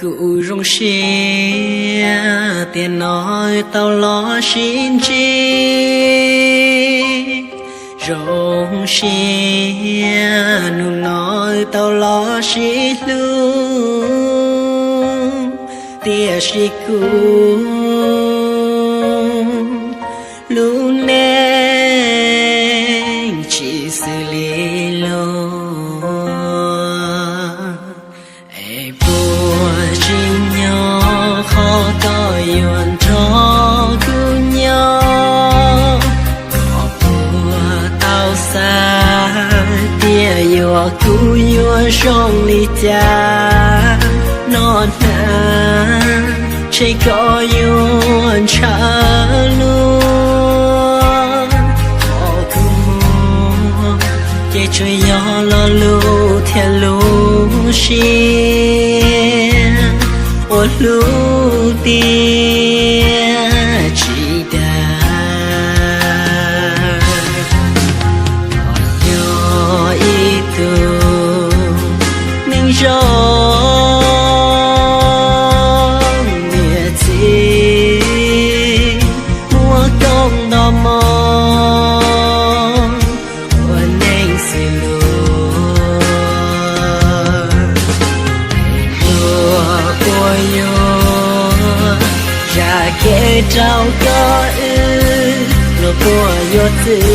Kuv zoo siab tiam no tau los sib ntsib, zoo siab hnub no tau los sib hlub, tiam sis kuv lub neej tsis xws li luag. Es puas tsim nyog qhov koj yuav nrog kuv nyob? Koj puas tau xav tias yuav kuv yuav zoo li cas? Noj hnav ntshe koj yuav ntshaw luag. Qhov kuv muaj ces tsuas yog lo lus thiab lub siab uas hlub tiag tsis dag. Koj yog ib tug neeg zoo niam txiv muaj koob nto moo ua neej xws luag. Luag puas yuav zam kev rau koj wb? Luag puas yuav txwv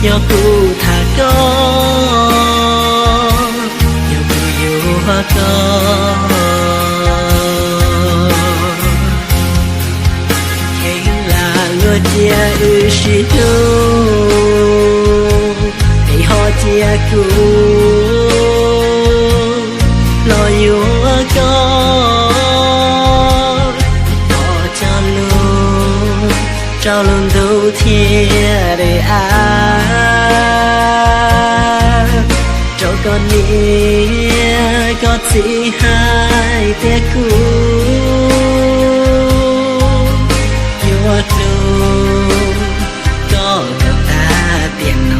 yog kuv tham koj, yog kuv yuav koj? Kheev lam luag cia wb sib hlub, es ho cia kuv los yuav koj. Koj cog lus rau lub ntuj thiab daim av, rau koj niam koj txiv hais tias kuv yuav hlub koj kom tag tiam no.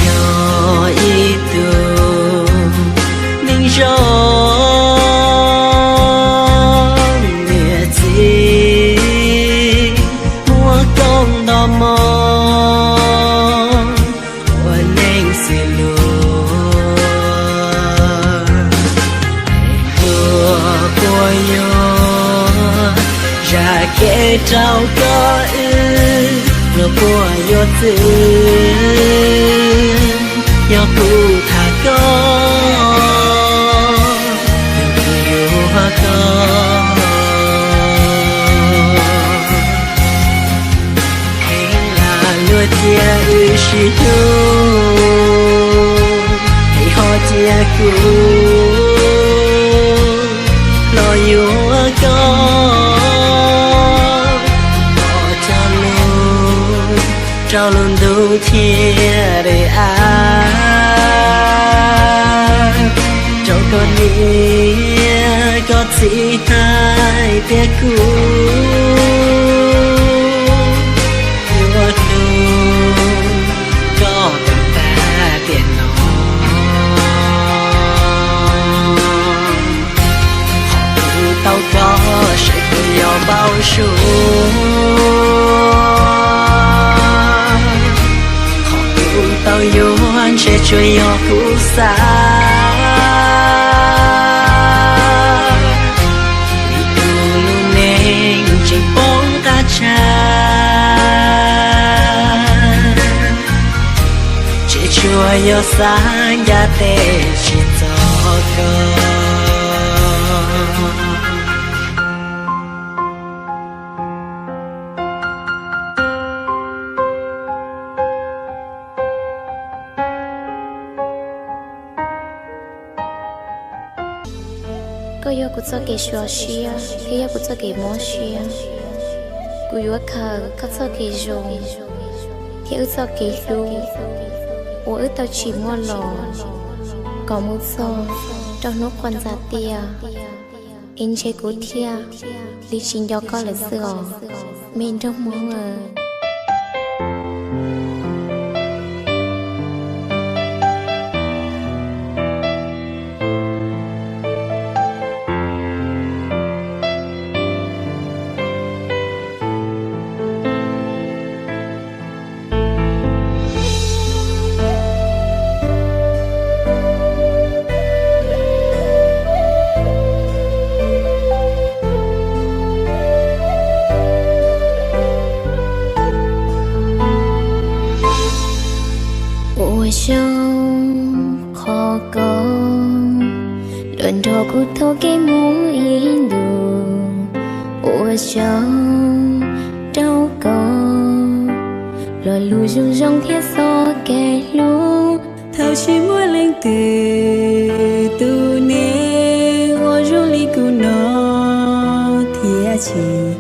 Yog ib tug neeg zoo niam txiv muaj koob nto moo ua neej xws luag. Luag puas yuav zam kev rau koj wb? Luag puas yuav txwv yog kuv tham koj, yog kuv yuav koj? Kheev lam luag cia wb sib hlub, es ho cia kuv los yuav koj. Koj cog lus rau lub ntuj thiab daim av, rau koj niam koj txiv hais tias kuv yuav hlub koj kom tag tiam no. Qhov kuv tau koj sawv kuv yog npau suav, qhov kuv tau yuav ntshe tsuas yog kuv xav. Ib tug lub neej tseem poob qab tsag, tseem tsuas yog xav ncaj tes tsis txog koj. Koj yog kuv txoj kev sov siab thiab yog kuv txoj kev mob siab. Kuv yuav khaws koj txoj kev zoo thiab wb txoj kev hlub uas wb tau tsim muaj los kom mus txog rau hnub quas ntxa tiaj, es ntshe kuv thiaj li tsis nco koj lawm xwb os, me nraug Hmoob. Ua tsaug qhov koj los nrog kuv taug kev mus ib ntus. Ua tsaug rau koj lo lus zoo zoo thiab txoj kev hlub. Thaum tsis muaj leej twg tus neeg ua zoo li kuv no, thiab tsis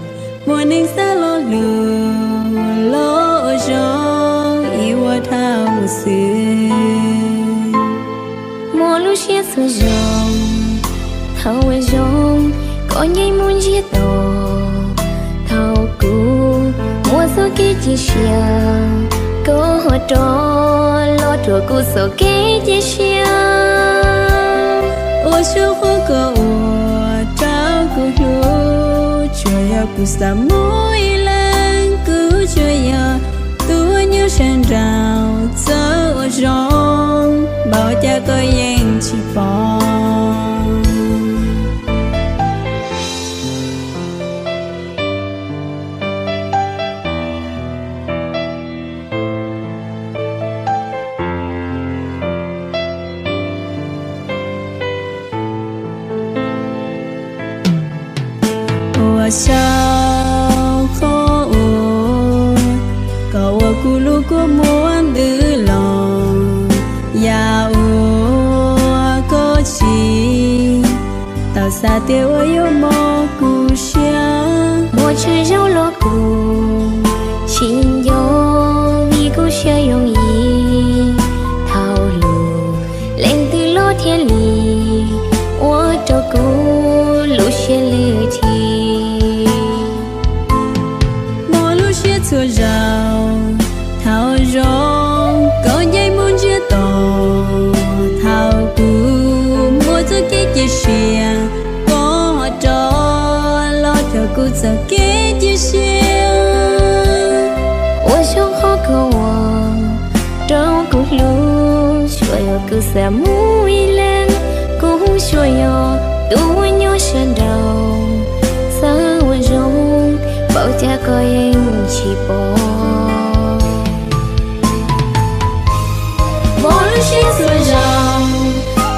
muaj neeg xav lo lus los ua zoo ib ua dhau mus xwb. Muaj lub siab txhua zaus thaum ua zoo koj nce mus ntsiag to. Thaum kuv muaj txoj kev cia siab, koj ho rov los rhuav kuv txoj kev cia siab. Ua tsaug qhov koj ua rau kuv hlub, tsuas yog kuv xav mus ib leeg, kuv tsuas yog tus uas nyob sawv nraud. Txawm ua zoo npaum cas koj yeej tsis pom. Ua tsaug qhov uas koj ua kuv lub kua muag ntws los, yam uas koj tsis tau xav tias ua yuav mob kuv siab. Muaj tsawg zaus los kuv tsis nco, vim kuv siab yooj yim thaum lus leej twg los thiaj li ua rau kuv lub siab lwj thi. Muaj lub siab txhua zaus thaum ua zoo koj nce mus ntsiag to. Thaum kuv muaj txoj kev cia siab, koj ho rov los rhuav kuv txoj kev cia siab. Ua tsaug qhov koj ua rau kuv hlub, tsuas yog kuv xav mus ib leeg, kuv tsuas yog tus uas nyob sawv nraud. Txawm ua zoo npaum cas koj yeej tsis pom. Muaj lub siab txhua zaus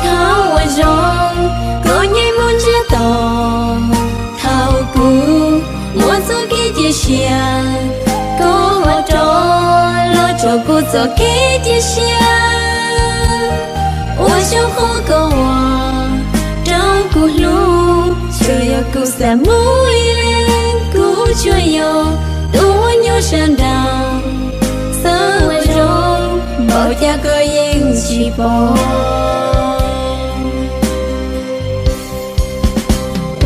thaum ua zoo koj nce mus ntsiag to. Thaum kuv muaj txoj kev cia siab, koj ho rov los rhuav kuv txoj kev cia siab. Ua tsaug qhov koj ua rau kuv hlub, tsuas yog kuv xav mus ib leeg, kuv tsuas yog tus uas nyob sawv nraud. Txawm ua zoo npaum cas koj yeej tsis pom.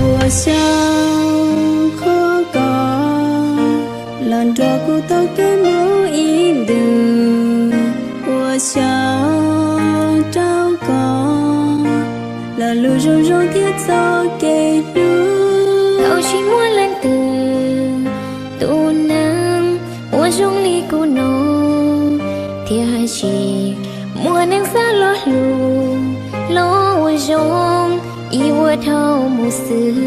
Ua tsaug qhov koj los nrog kuv taug kev mus ib ntus. Ua tsaug rau koj lo lus zoo zoo thiab txoj kev hlub. Thaum tsis muaj leej twg tus neeg ua zoo li kuv no, thiab tsis muaj neeg xav los hlub los ua zoo ib ua dhau mus xwb.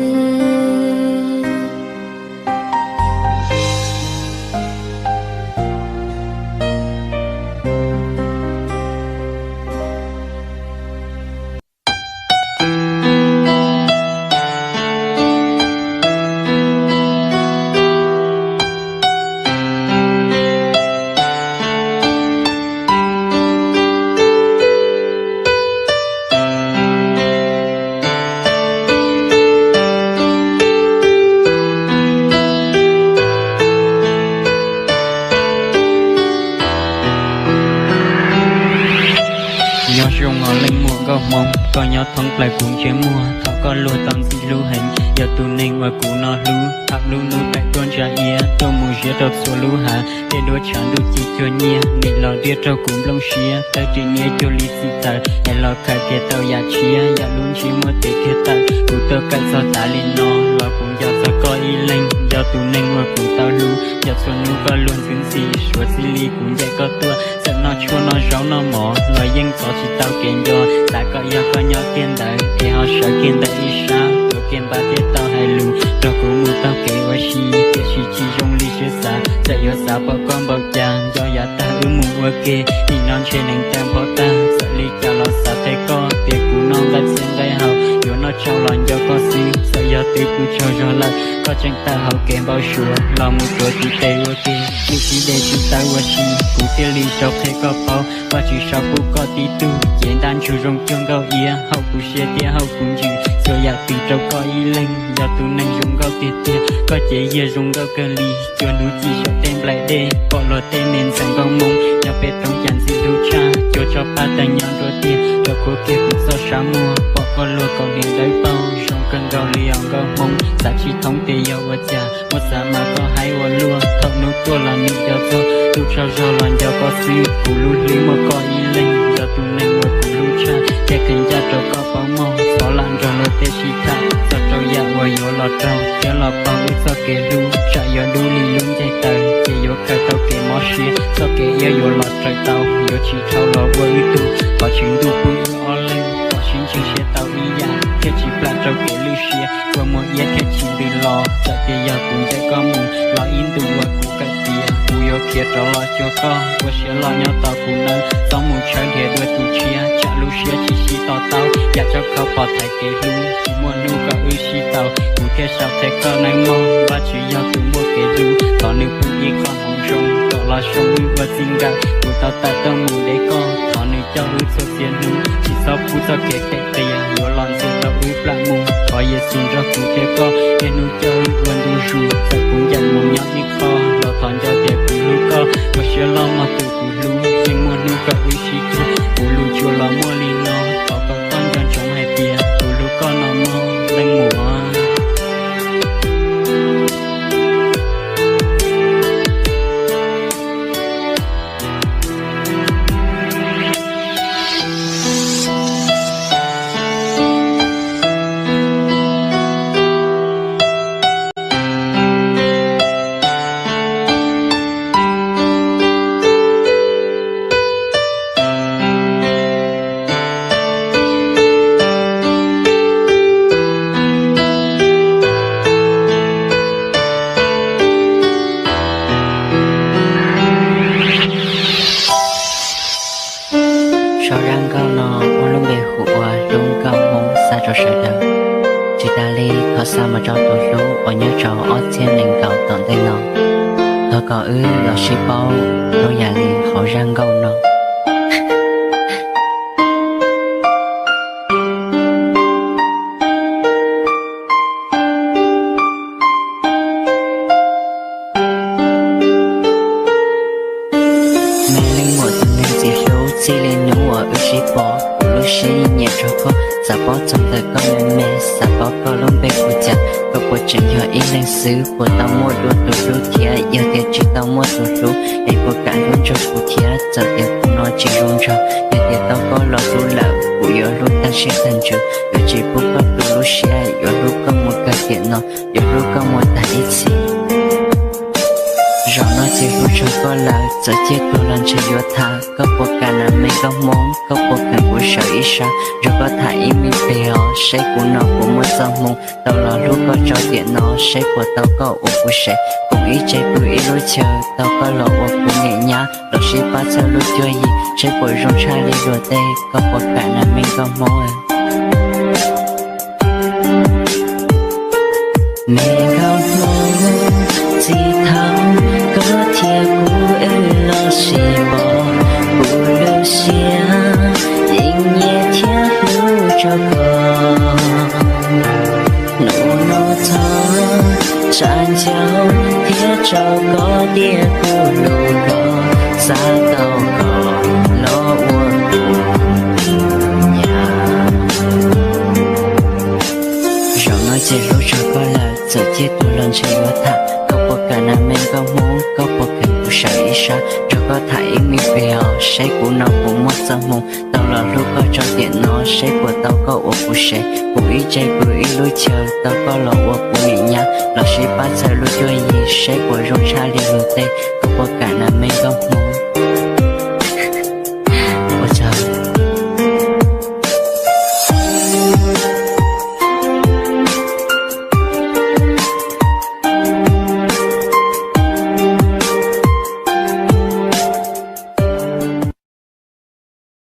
Thoob plaws kuv ntsej muag thov koj luag tau ntxim hlub heev, yog tus neeg uas kuv no hlub. Thaum lub hnub taim tuaj ntsa iab tuaj mus ziab rau txhua lub hav, tej duab tshav ntuj ci cuag nyiaj, nim los riaj raug kuv nplooj siab. Tawg ris niab cuag li txim tawm, es los khaws tiag tau yam tshiab, yam lub ntsiab muaj tes kiag tawm. Kuv tuaj kawm txog tas li no, los kuv nco txog koj ib leeg, yog tus neeg uas kuv tau hlub. Yog txhua hnub koj luag ntxhi ntxhi, suav txij li kuv ncaim koj tuaj. Txawm noj tshuaj noj zaub noj mov los yeej txov tsis tau kev nco, xav kom yog koj nyob kiag ntawd es ho sawv kiag ntawm ib sab, tuav kiag npab thiaj tau hais lus, nrog kuv mus taug kev ua si, tiam sis tsis zoo li siab xav. Txawm yuav xav pom koj npaum cas, nco yav tag wb mus ua ke, nim no ntshe neev tawm npho tag. Txawm li cas los xav qhia koj tias kuv noj nqaij txhia nqaij hau, yuav noj tsau los nco koj xwb. Txawm yog twb pw tsaug zog lawm, koj tseem tawm hauv kev npau suav los mus rau tim tes ua ke. Lwm sib de tsis tau ua si, kuv thiaj li sau qhia koj paub, Vajtswv sau pub koj tib tug cev ntaj ntsug zoo cuag nkauj iab. Haum kuv siab thiab haum kuv ntsws, txhua yam twg rau koj ib leeg, yog tus neeg zoo nkauj tiag tiag. Koj cev yiag zoo nkauj kawg li, cuag hnub ci saum tej nplaim dej, pom luag tej me ntxhais nkauj Hmoob nyob pem roob cas ntxim hlub tshaj, cuag tsob paj tawg nyob nruab tiag, rau khuav kiag kuv txoj sab muag. Pom koj luag kaus hniav dawb paug, zoo kawg nkaus li os nkauj Hmoob, xav tsis thoob tias yog ua cas, muab xav mas koj haib ua luaj. Thaum hnub tuaj los nim nco txog, ntuj tsaug zog los nco koj xwb. Kuv lub hlwb muaj koj ib leeg, yog tus neeg uas kuv hlub tshaj, thiaj qhia ncaj rau koj paub mog. Thov lam nrog luag tej sib tham, txog rau yam uas yuav los raug thiab los paug wb txoj kev hlub, tsam yuav dub li lub ncej taws, ces yuav khaws tau kev mob siab, txoj kev iab yuav los raws tau, yuav tsis dhau los ua ib tug. Thov Tswv Ntuj pub wb ob leeg, kom sib ntseeg siab tau ib yam, thiaj tsis plam rau kev lwj siab, ua muag iab thiaj tsis ntws los. Txawm tias yog kuv ncaim koj mus, los ib ntus uas kuv kawm tiav, kuv yuav khiav rov los cuag koj, ua siab loj nyob tos kuv nawb, txhob mus tshawb nrhiav dua tus tshiab, tsam lub siab tsis sib to taub, yam tsob khau pom thaiv kev hlub, tsis muaj hnub kom wb sib tau, kuv thiaj sau qhia koj nawb mog. Vajtswv yog tus muaj kev hlub, thov nws pub ib qho hmoov zoo, kom los zoo wb ua txij nkawm. Kuv tau tawm tuaj mus de koj, thov nws coj wb txhua txhia hnub, tsis txhob pub txoj kev phem qias, yuav los ntxias tau wb plam mus. Thov Yexus nrog kuv thiab koj, niaj hnub coj wb ua ntu zus. Txawm kuv ncaim mus nyob ib qho, los thov nco tias kuv hlub koj, ua siab loj mog tus kuv hlub, yeej muaj hnub kom wb sib cuag. Kuv lus tsuas los muaj li no, thov kom koj nco ntsoov hais tias kuv hlub koj no mog leej muam. Zaj nkauj no muaj lub npe hu ua Hlub Nkauj Hmoob xa rau sawv daws. Tsis tas li thov xa mus rau tus hlub uas nyob rau ob txhiab nees nkaum tom ntej no. Thov kom wb los sib paub zoo yam li hauv zaj nkauj no. Me leej muam tus neeg ntxim hlub, txij li hnub uas wb sib pom, kuv lub siab yeej nyiam rau koj. Xav paub txog ntawm koj me me, xav paub koj lub npe hu cas, koj puas tseem yog ib leeg xwb, puas tau muaj dua tus hlub thiab? Yog tias tsis tau muaj tus hlub, es puas kam hlub nrog kuv thiab? Txawm tias kuv no tsis zoo nraug, yog tias tau koj los hlub lawm, kuv yuav hlub tag siab tag ntsws. Yuav tsis pub koj tu lub siab, yuav hlub koj mus kawg tiam no, yuav hlub koj mus tag ib txhis. Zaum no ces hlub tshua koj lawm, txawm ciaj tuag los ntshe yuav tham. Koj puas kam na me nkauj Hmoob, koj puas kheev kuv sawv ib sab, nrog koj tham ib me pliag os, seb kuv no puas muaj txoj hmoo tau los hlub koj rau tiam no, seb puas tau koj ua kuv sev, koom ib tse pw ib lub chaw, tau koj los ua kuv niam nyab, los sib pab txhawb lub cuab yig, seb puas zoo tshaj li luag tej. Koj puas kam na me nkauj Hmoob? Me nkauj Hmoob, txij thaum koj thiab kuv wb los sib pom, kuv lub siab yeej nyiam thiab hlub rau koj. Hnub no txog tshav ncaus thiab rau koj tias kuv hlub koj, xav tau koj los ua kuv nyab. ntshe yuav tham. Koj puas kam nas me nkauj Hmoob, koj puas kheev kuv sawv ib sab, nrog koj tham ib me pliag os, saib kuv no puas muaj txoj hmoo. Tau los hlub koj tso tiam no, saib puas tau koj ua kuv sev. Kuv ib tse pw ib lub chaw, tau koj los ua kuv niam nyab, los sib pab txhawb lub cuab yig, saib puas zoo tshaj li luag tej. Koj puas kam nas me nkauj Hmoob.